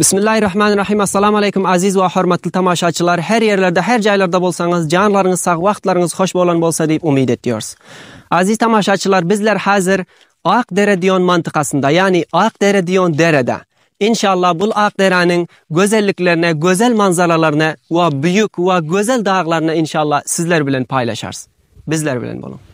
Bismillahirrahmanirrahim. Assalamu aleýkum aziz we hormatly tamaşaçylar. Her ýerlerde, her jaýlarda bolsaňyz, janlaryňyz sag, wagtlaryňyz hoş bolan bolsa diýip umyt etýäris. Aziz tamaşaçylar, bizler häzir Ak dere diýon mantykasynda, ýagny Ak dere diýon derede. Inşallah bul ak deräniň gözelliklerine, gözel manzaralaryny we büýük we gözel daglaryny inşallah sizler bilen paýlaşarys. Bizler bilen boluň.